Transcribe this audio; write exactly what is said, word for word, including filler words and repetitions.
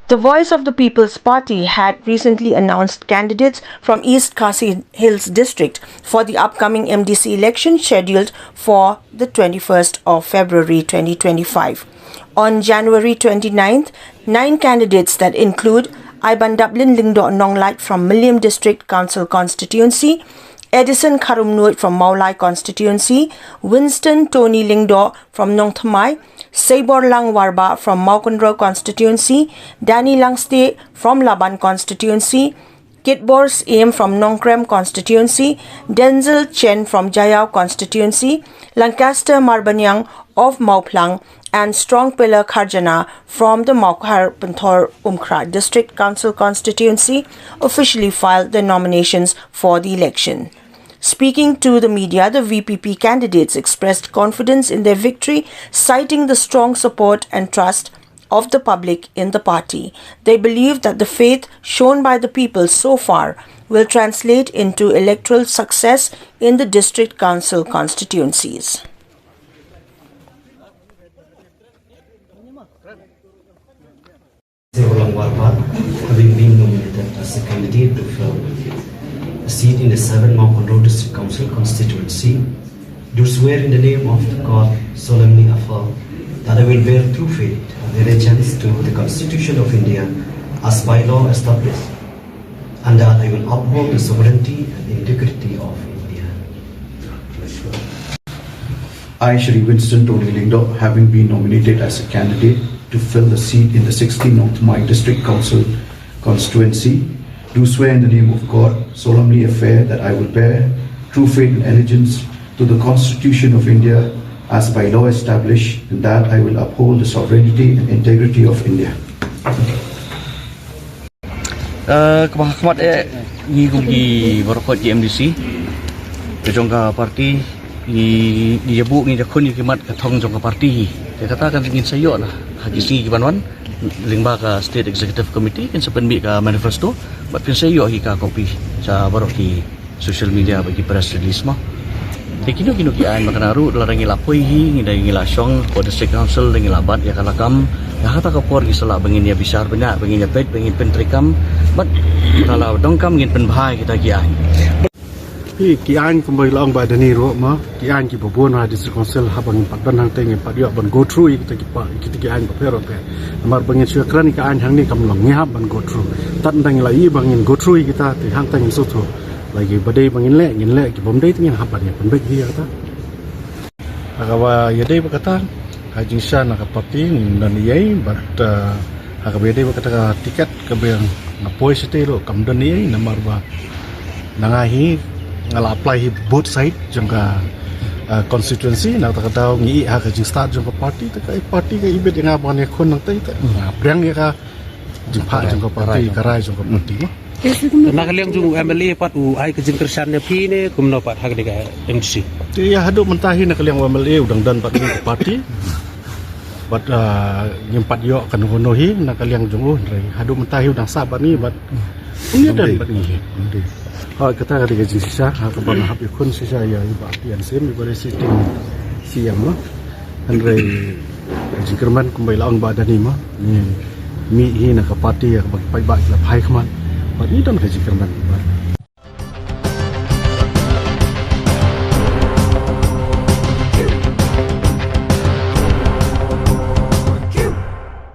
The Voice of the People's Party had recently announced candidates from East Khasi Hills District for the upcoming M D C election scheduled for the twenty-first of February twenty twenty-five. On January twenty-ninth, nine candidates that include Aibandaplin Lyngdoh Nonglait from Mylliem District Council Constituency, Edison Kharumnuid from Mawlai Constituency, Winston Tony Lyngdoh from Nongthymmai, Seiborlang Warbah from Mawkynrew Constituency, Danny Langstieh from Laban Constituency, Kitbor Syiem from Nongkrem Constituency, Denzel Chen from Jaïaw Constituency, Lancaster Marbaniang of Mawphlang, and Strongpiller Kharjana from the Mawkhar Pynthor Umkhrah District Council Constituency officially filed their nominations for the election. Speaking to the media, the V P P candidates expressed confidence in their victory, citing the strong support and trust of the public in the party. They believe that the faith shown by the people so far will translate into electoral success in the district council constituencies. Seiborlang Warbah, having been nominated as a candidate to fill a seat in the seven Mawkynrew District Council constituency, do swear in the name of God, solemnly affirm that I will bear true faith and allegiance to the Constitution of India as by law established, and that I will uphold the sovereignty and integrity of India. I, Shri Winston Tony Lyngdoh, having been nominated as a candidate to fill the seat in the sixteen Nongthymmai District Council constituency, do swear in the name of God, solemnly affirm that I will bear true faith and allegiance to the Constitution of India as by law established, and that I will uphold the sovereignty and integrity of India. Eh, kaba ha khmat eh, ngi kum ki baroh ki M D C ka jong ka party, ngi, ngi ïa buh, ngi ïa khun ïa ki mat ka thong jong ka party hi. Te kata kan ngin sa ïoh na ha ki sngi ki ban wan, lyngba ka State Executive Committee kin sa pynmih ka manifesto bad kin sa ïoh hi ka copy sha baroh ki social media bad ki press release mo. Te kino kino ki aiñ ba kane ruh, lada ngi la poi hi, ngi da ngi la shong hapoh District Council, da ngi la bat ïa ka lakam, ïa kata ka por ngi sa lah ba ngin ïa bishar bniah, ba ngin ïa peit, ba ngin pyntreikam, bad lada donkam ngin pynbha ïa kita ki aiñ. Ki, ki aiñ kumba la ong Bah Dani ruh mo, ki aiñ kiba bun ha District Council haba ngin pat don hangta ngin pat ïoh ban go through ïa kita ki pa, kita ki aiñ bapher bapher. Namar ba ngin shu kren ïa ka aiñ hangne kam long, ngi hap ban go through. Tad ynda ngi la ïohi ba ngin go through ïa kita, te hangta ngin sngewthuh. Lada kiba dei ba ngin leh, ngin leh, kibym dei te ngin hap ban ïa pynbeit hi ïa kata. Ha kaba ïadei bad kata, ha jingshisha na ka party ngim don eiei, bad, uh, ha kaba ïadei bad kata ka ticket kaba nga poi shatei ruh kam don eiei, namar ba na nga hi nga la apply hi both side jong ka, uh, constituency, na kata ka daw ngi ïohi ha ka jingstad jong ka party, te ka party ka ibit ïa nga ban ïakhun nangtei, te nga pdiang ïa ka jingphah jong ka party, ka rai jong ka party mo. Na ka liang jong u M L A pat u ai ka jingkyrshan ïa phi ne kumno pat ha kane ka M D C? Te ïa haduh mynta hi na ka liang u M L A u dang don bad ngi ka party. Bad, ah, ngim pat ïoh kano kano hi na ka liang jong u, hynrei haduh mynta hi u dang sah bad ngi bad u ïa don bad ngi hi. Hooid, kata ka dei ka jingshisha ha kaba nga hap ïakhun shisha ïa i Bah T N Syiem, i ba dei sitting C M mo. Hynrei ka jingkyrmen kumba i la ong Bah Dani mo, ngi mih hi na ka party ïa kaba ki paidbah ki la phai khmat. Bad ngi don ka jingkyrmen bad